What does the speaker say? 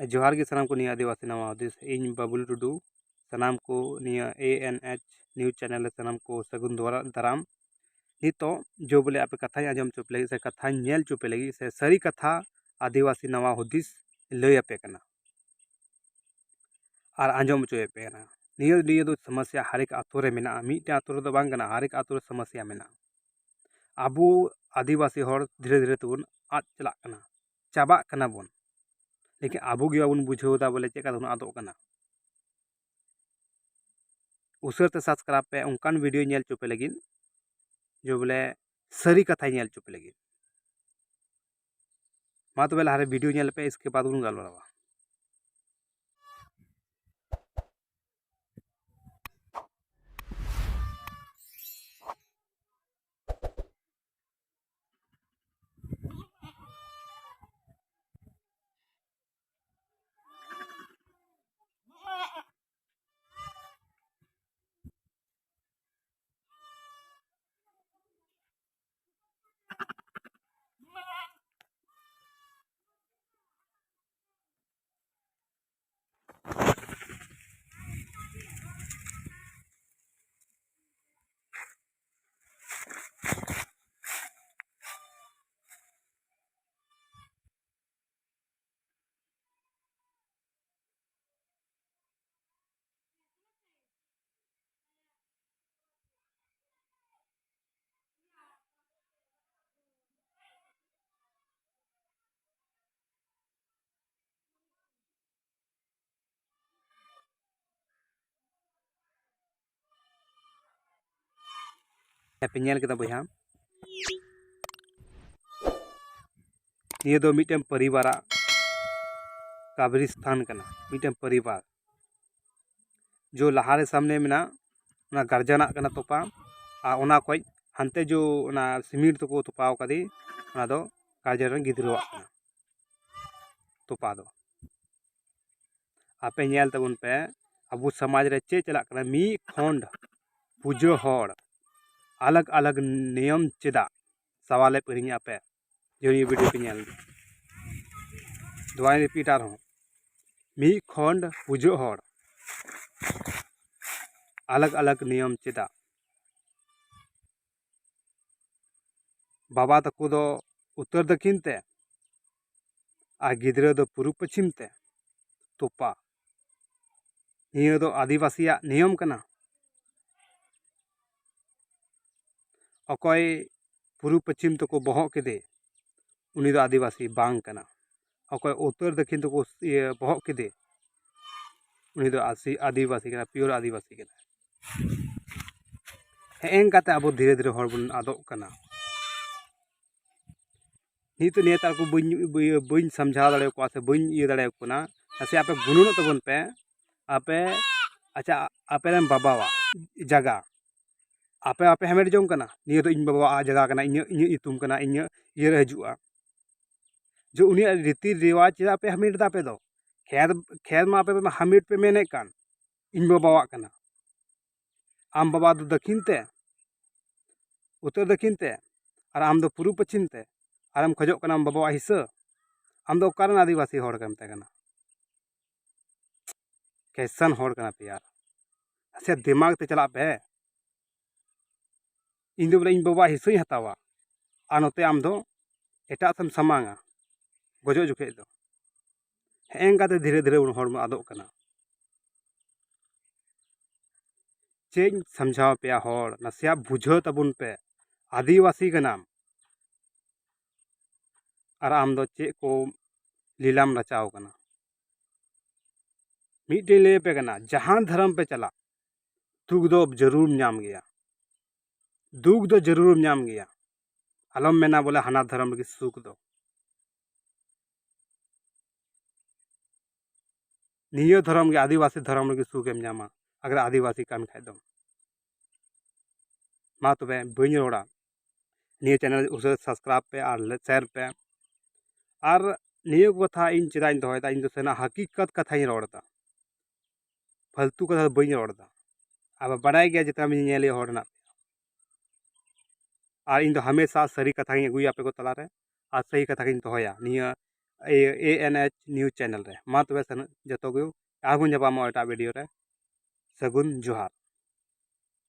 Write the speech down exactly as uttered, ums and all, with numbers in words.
ᱡᱚᱦᱟᱨ ᱜᱮ ᱥᱟᱱᱟᱢ ᱠᱚ ᱱᱤᱭᱟᱹ ᱟᱹᱫᱤᱵᱟᱹᱥᱤ ᱱᱟᱣᱟ ᱦᱩᱫᱤᱥ, ᱤᱧ ᱵᱟᱵᱞᱩ ᱴᱩᱰᱩ᱾ ᱥᱟᱱᱟᱢ ᱠᱚ ᱱᱤᱭᱟᱹ A N H news channel ᱨᱮ ᱥᱟᱱᱟᱢ ᱠᱚ ᱥᱟᱹᱜᱩᱱ ᱫᱟᱨᱟ-, ᱫᱟᱨᱟᱢ᱾ ᱱᱤᱛᱚᱜ ᱡᱚ ᱵᱚᱞᱮ ᱟᱯᱮ ᱠᱟᱛᱷᱟᱧ ᱟᱸᱡᱚᱢ ᱦᱚᱪᱚ ᱯᱮ ᱞᱟᱹᱜᱤᱫ ᱥᱮ ᱠᱟᱛᱷᱟᱧ ᱧᱮᱞ ᱦᱚᱪᱚ ᱯᱮ ᱞᱟᱹᱜᱤᱫ ᱥᱮ ᱥᱟᱹᱨᱤ ᱠᱟᱛᱷᱟ ᱟᱹᱫᱤᱵᱟᱹᱥᱤ ᱱᱟᱣᱟ ᱦᱩᱫᱤᱥ ᱞᱟᱹᱭ ᱟᱯᱮ ᱠᱟᱱᱟ ᱟᱨ ᱟᱸᱡᱚᱢ ᱦᱚᱪᱚᱭᱮᱫ ᱯᱮ ᱠᱟᱱᱟ᱾ ᱱᱤᱭᱟᱹ, ᱱᱤᱭᱟᱹ ᱫᱚ ᱥᱚᱢᱚᱥᱭᱟ ᱦᱟᱨᱮᱠ ᱟᱛᱳ ᱨᱮ ᱢᱮᱱᱟᱜᱼᱟ, ᱢᱤᱫᱴᱮᱱ ᱟᱛᱳ ᱨᱮᱫᱚ ᱵᱟᱝ ᱠᱟᱱᱟ, ᱦᱟᱨᱮᱠ ᱟᱛᱳ ᱨᱮ ᱥᱚᱢᱚᱥᱭᱟ ᱢᱮᱱᱟᱜᱼᱟ᱾ ᱟᱵᱚ ᱟᱹᱫᱤᱵᱟᱹᱥᱤ ᱦᱚᱲ ᱫᱷᱤᱨᱮ ᱫᱷᱤᱨᱮ ᱛᱮᱵᱚᱱ ᱟᱫ ᱪᱟᱞᱟᱜ ᱠᱟᱱᱟ, ᱪᱟᱵᱟᱜ ᱠᱟᱱᱟ ᱵᱚᱱ, ᱞᱮᱠᱤᱱ ᱟᱵᱚ ᱜᱮ ᱵᱟᱵᱚᱱ ᱵᱩᱡᱷᱟᱹᱣ ᱮᱫᱟ ᱵᱚᱞᱮ ᱪᱮᱫ ᱠᱟ ᱛᱮᱵᱚᱱ ᱟᱫᱚᱜ ᱠᱟᱱᱟ᱾ ᱩᱥᱟᱹᱨᱟ ᱛᱮ subscribe ᱯᱮ ᱚᱱᱠᱟᱱ video ᱧᱮᱞ ᱦᱚᱪᱚ ᱯᱮ ᱞᱟᱹᱜᱤᱫ, ᱡᱮ ᱵᱚᱞᱮ ᱥᱟᱹᱨᱤ ᱠᱟᱛᱷᱟᱭ ᱧᱮᱞ ᱦᱚᱪᱚ ᱯᱮ ᱞᱟᱹᱜᱤᱫ᱾ ᱢᱟ ᱛᱚᱵᱮ ᱞᱟᱦᱟᱨᱮ video ᱧᱮᱞ ᱯᱮ, ᱤᱥᱠᱮ ᱵᱟᱫ ᱵᱚᱱ ᱜᱟᱞᱢᱟᱨᱟᱣᱟ᱾ ᱯᱮ ᱧᱮᱞ ᱠᱮᱫᱟ ᱵᱚᱭᱦᱟ, ᱱᱤᱭᱟᱹ ᱫᱚ ᱢᱤᱫᱴᱮᱱ ᱯᱚᱨᱤᱵᱟᱨᱟᱜ ᱠᱟᱵᱨᱤᱥᱛᱷᱟᱱ ᱠᱟᱱᱟ, ᱢᱤᱫᱴᱮᱱ ᱯᱚᱨᱤᱵᱟᱨ᱾ ᱡᱚ ᱞᱟᱦᱟᱨᱮ ᱥᱟᱢᱱᱮ ᱢᱮᱱᱟᱜ ᱚᱱᱟ ᱜᱟᱨᱡᱟᱱᱟᱜ ᱠᱟᱱᱟ ᱛᱚᱯᱟ, ᱟᱨ ᱚᱱᱟ ᱠᱷᱚᱡ ᱦᱟᱱᱛᱮ ᱡᱚ ᱚᱱᱟ ᱥᱤᱢᱮᱱᱴ ᱛᱮᱠᱚ ᱛᱚᱯᱟᱣ ᱠᱟᱫᱮ, ᱚᱱᱟ ᱫᱚ ᱜᱟᱨᱡᱟᱱ ᱨᱮᱱ ᱜᱤᱫᱽᱨᱟᱹᱣᱟᱜ ᱠᱟᱱᱟ ᱛᱚᱯᱟ ᱫᱚ᱾ ᱟᱯᱮ ᱧᱮᱞ ᱛᱟᱵᱚᱱ ᱯᱮ, ᱟᱵᱚ ᱥᱚᱢᱟᱡᱽ ᱨᱮ ᱪᱮᱫ ᱪᱟᱞᱟᱜ ᱠᱟᱱᱟ, ᱢᱤᱫ ᱠᱷᱚᱸᱰ ᱯᱩᱡᱟᱹ ᱦᱚᱲ, ᱟᱞᱟᱜᱽ ᱟᱞᱟᱜᱽ ᱱᱤᱭᱚᱢ ᱪᱮᱫᱟᱜ? ᱥᱟᱣᱟᱞᱮ ᱯᱤᱲᱤᱧᱟ ᱟᱯᱮ, ᱡᱮ ᱱᱤᱭᱟᱹ video ᱯᱮ ᱧᱮᱞ ᱫᱟ᱾ ᱫᱚ ᱵᱟᱹᱧ repeat ᱟᱨᱦᱚᱸ, ᱢᱤᱫ ᱠᱷᱚᱸᱰ ᱵᱩᱡᱷᱟᱹᱜ ᱦᱚᱲ, ᱟᱞᱟᱜᱽ ᱟᱞᱟᱜᱽ ᱱᱤᱭᱚᱢ ᱪᱮᱫᱟᱜ? ᱵᱟᱵᱟ ᱛᱟᱠᱚ ᱫᱚ ᱩᱛᱛᱚᱨ ᱫᱚᱠᱷᱤᱱ ᱛᱮ, ᱟᱨ ᱜᱤᱫᱽᱨᱟᱹ ᱫᱚ ᱯᱩᱨᱩᱵ ᱯᱚᱪᱷᱤᱢ ᱛᱮ ᱛᱚᱯᱟ᱾ ᱱᱤᱭᱟᱹ ᱫᱚ ᱟᱹᱫᱤᱵᱟᱹᱥᱤᱭᱟᱜ ᱱᱤᱭᱚᱢ ᱠᱟᱱᱟ᱾ ᱚᱠᱚᱭ ᱯᱩᱨᱩᱵ ᱯᱚᱪᱷᱤᱢ ᱛᱮᱠᱚ ᱵᱚᱦᱚᱜ ᱠᱮᱫᱮ, ᱩᱱᱤ ᱫᱚ ᱟᱹᱫᱤᱵᱟᱹᱥᱤ ᱵᱟᱝ ᱠᱟᱱᱟ᱾ ᱚᱠᱚᱭ ᱩᱛᱛᱚᱨ ᱫᱚᱠᱷᱤᱱ ᱛᱮᱠᱚ, ᱤᱭᱟᱹ, ᱵᱚᱦᱚᱜ ᱠᱮᱫᱮ, ᱩᱱᱤ ᱫᱚ ᱟᱥᱤ-, ᱟᱹᱫᱤᱵᱟᱹᱥᱤ ᱠᱟᱱᱟ, pure ᱟᱹᱫᱤᱵᱟᱹᱥᱤ ᱠᱟᱱᱟ᱾ ᱦᱮᱸ, ᱮᱱᱠᱟᱛᱮ ᱟᱵᱚ ᱫᱷᱤᱨᱮ ᱫᱷᱤᱨᱮ ᱦᱚᱲ ᱵᱚᱱ ᱟᱫᱚᱜ ᱠᱟᱱᱟ᱾ ᱱᱤᱛᱚᱜ ᱱᱮᱛᱟᱨ ᱠᱚ ᱵᱟᱹᱧ, ᱤᱭᱟᱹ, ᱵᱟᱹᱧ ᱥᱟᱢᱡᱷᱟᱣ ᱫᱟᱲᱮᱭᱟᱠᱚᱣᱟ ᱥᱮ ᱵᱟᱹᱧ ᱤᱭᱟᱹ ᱫᱟᱲᱮᱭᱟᱠᱚ ᱠᱟᱱᱟ᱾ ᱱᱟᱥᱮ ᱟᱯᱮ ᱜᱩᱱᱟᱹᱱᱚᱜ ᱛᱟᱵᱚᱱ ᱯᱮ᱾ ᱟᱯᱮ, ᱟᱪᱪᱷᱟ, ᱟᱯᱮ ᱨᱮᱱ ᱵᱟᱵᱟᱣᱟᱜ ᱡᱟᱭᱜᱟ ᱟᱯᱮ ᱵᱟᱯᱮ ᱦᱟᱢᱮᱴ ᱡᱚᱝ ᱠᱟᱱᱟ? ᱱᱤᱭᱟᱹ ᱫᱚ ᱤᱧ ᱵᱟᱵᱟᱣᱟᱜ ᱡᱟᱭᱜᱟ ᱠᱟᱱᱟ, ᱤᱧᱟᱹᱜ, ᱤᱧᱟᱹᱜ ᱧᱩᱛᱩᱢ ᱠᱟᱱᱟ, ᱤᱧᱟᱹᱜ ᱤᱭᱟᱹ ᱨᱮ ᱦᱤᱡᱩᱜᱼᱟ᱾ ᱡᱮ ᱩᱱᱤᱭᱟᱜ ᱨᱤᱛᱤ ᱨᱮᱣᱟᱡᱽ ᱪᱮᱫᱟᱜ ᱯᱮ ᱦᱟᱢᱮᱴ ᱮᱫᱟ ᱟᱯᱮ ᱫᱚ? ᱠᱷᱮᱛ, ᱠᱷᱮᱛ ᱢᱟ ᱟᱯᱮ ᱯᱮ ᱦᱟᱢᱮᱴ ᱯᱮ ᱢᱮᱱᱮᱫ ᱠᱟᱱ, ᱤᱧ ᱵᱟᱵᱟᱣᱟᱜ ᱠᱟᱱᱟ᱾ ᱟᱢ ᱵᱟᱵᱟ ᱫᱚ ᱫᱚᱠᱷᱤᱱ ᱛᱮ, ᱩᱛᱛᱚᱨ ᱫᱚᱠᱷᱤᱱ ᱛᱮ, ᱟᱨ ᱟᱢ ᱫᱚ ᱯᱩᱨᱩᱵ ᱯᱚᱪᱷᱤᱢ ᱛᱮ, ᱟᱨᱮᱢ ᱠᱷᱚᱡᱚᱜ ᱠᱟᱱᱟ ᱟᱢ ᱵᱟᱵᱟᱣᱟᱜ ᱦᱤᱥᱟᱹ᱾ ᱟᱢ ᱫᱚ ᱚᱠᱟ ᱨᱮᱱ ᱟᱹᱫᱤᱵᱟᱹᱥᱤ ᱦᱚᱲ ᱠᱟᱱ ᱛᱟᱦᱮᱸ ᱠᱟᱱᱟ? ᱠᱮᱥᱟᱱ ᱦᱚᱲ ᱠᱟᱱᱟ ᱯᱮ ᱭᱟᱨ᱾ ᱱᱟᱥᱮ ᱫᱤᱢᱟᱜᱽ ᱛᱮ ᱪᱟᱞᱟᱜ ᱯᱮ᱾ ᱤᱧ ᱫᱚ ᱵᱚᱞᱮ ᱤᱧ ᱵᱟᱵᱟᱣᱟᱜ ᱦᱤᱥᱟᱹᱧ ᱦᱟᱛᱟᱣᱟ, ᱟᱨ ᱱᱚᱛᱮ ᱟᱢ ᱫᱚ ᱮᱴᱟᱜ ᱥᱮᱫ ᱮᱢ ᱥᱟᱢᱟᱝᱟ ᱜᱚᱡᱚᱜ ᱡᱚᱠᱷᱮᱡ ᱫᱚ᱾ ᱦᱮᱸ, ᱮᱱᱠᱟᱛᱮ ᱫᱷᱤᱨᱮ ᱫᱷᱤᱨᱮ ᱵᱚᱱ ᱦᱚᱲ ᱵᱚᱱ ᱟᱫᱚᱜ ᱠᱟᱱᱟ᱾ ᱪᱮᱫ ᱤᱧ ᱥᱟᱢᱡᱷᱟᱣ ᱯᱮᱭᱟ ᱦᱚᱲ, ᱱᱟᱥᱮᱭᱟᱜ ᱵᱩᱡᱷᱟᱹᱣ ᱛᱟᱵᱚᱱ ᱯᱮ᱾ ᱟᱹᱫᱤᱵᱟᱹᱥᱤ ᱠᱟᱱᱟᱢ ᱟᱨ ᱟᱢ ᱫᱚ ᱪᱮᱫ ᱠᱚ ᱞᱤᱞᱟᱢ ᱨᱟᱪᱟᱣ ᱠᱟᱱᱟ? ᱢᱤᱫᱴᱮᱱ ᱞᱟᱹᱭ ᱟᱯᱮ ᱠᱟᱱᱟ, ᱡᱟᱦᱟᱸ ᱫᱷᱚᱨᱚᱢ ᱯᱮ ᱪᱟᱞᱟᱜ, ᱫᱩᱠ ᱫᱚ ᱡᱟᱹᱨᱩᱲ ᱧᱟᱢ ᱜᱮᱭᱟ, ᱫᱩᱠ ᱫᱚ ᱡᱟᱹᱨᱩᱲ ᱧᱟᱢ ᱜᱮᱭᱟ᱾ ᱟᱞᱚᱢ ᱢᱮᱱᱟ ᱵᱚᱞᱮ ᱦᱟᱱᱟ ᱫᱷᱚᱨᱚᱢ ᱨᱮᱜᱮ ᱥᱩᱠ ᱫᱚ᱾ ᱱᱤᱭᱟᱹ ᱫᱷᱚᱨᱚᱢ ᱜᱮ, ᱟᱹᱫᱤᱵᱟᱹᱥᱤ ᱫᱷᱚᱨᱚᱢ ᱨᱮᱜᱮ ᱥᱩᱠᱮᱢ ᱧᱟᱢᱟ, ᱟᱜᱟᱨ ᱟᱹᱫᱤᱵᱟᱹᱥᱤ ᱠᱟᱱ ᱠᱷᱟᱡ ᱫᱚᱢ᱾ ᱢᱟ ᱛᱚᱵᱮ ᱵᱟᱹᱧ ᱨᱚᱲᱟ, ᱱᱤᱭᱟᱹ channel ᱩᱥᱟᱹᱨᱟ subscribe ᱯᱮ ᱟᱨ share ᱯᱮ᱾ ᱟᱨ ᱱᱤᱭᱟᱹ ᱠᱚ ᱠᱟᱛᱷᱟ ᱤᱧ ᱪᱮᱫᱟᱜ ᱤᱧ ᱫᱚᱦᱚᱭᱮᱫᱟ, ᱤᱧ ᱫᱚ ᱥᱟᱹᱨᱤᱱᱟᱜ ᱦᱟᱹᱠᱤᱠᱟᱛ ᱠᱟᱛᱷᱟᱧ ᱨᱚᱲ ᱮᱫᱟ, ᱯᱷᱟᱞᱛᱩ ᱠᱟᱛᱷᱟ ᱫᱚ ᱵᱟᱹᱧ ᱨᱚᱲ ᱮᱫᱟ᱾ ᱟᱵᱚ ᱵᱟᱰᱟᱭ ᱜᱮᱭᱟ ᱡᱮᱛᱮ ᱧᱮᱧᱮᱞᱤᱭᱟᱹ ᱦᱚᱲ ᱦᱮᱱᱟᱜ ᱯᱮᱭᱟ, ᱟᱨ ᱤᱧ ᱫᱚ ᱦᱟᱢᱮᱥᱟ ᱥᱟᱹᱨᱤ ᱠᱟᱛᱷᱟ ᱜᱤᱧ ᱟᱹᱜᱩᱭᱟ ᱟᱯᱮ ᱠᱚ ᱛᱟᱞᱟᱨᱮ, ᱟᱨ ᱥᱟᱹᱨᱤ ᱠᱟᱛᱷᱟ ᱜᱤᱧ ᱫᱚᱦᱚᱭᱟ᱾ ᱱᱤᱭᱟᱹ ᱤᱭᱟᱹ, A N H News Channel ᱨᱮ᱾ ᱢᱟ ᱛᱚᱵᱮ ᱥᱟᱱᱟᱢ ᱡᱚᱛᱚ ᱜᱮ, ᱟᱨᱦᱚᱸ ᱵᱚᱱ ᱧᱟᱯᱟᱢᱚᱜᱼᱟ ᱮᱴᱟᱜ video ᱨᱮ᱾ ᱥᱟᱹᱜᱩᱱ ᱡᱚᱦᱟᱨ᱾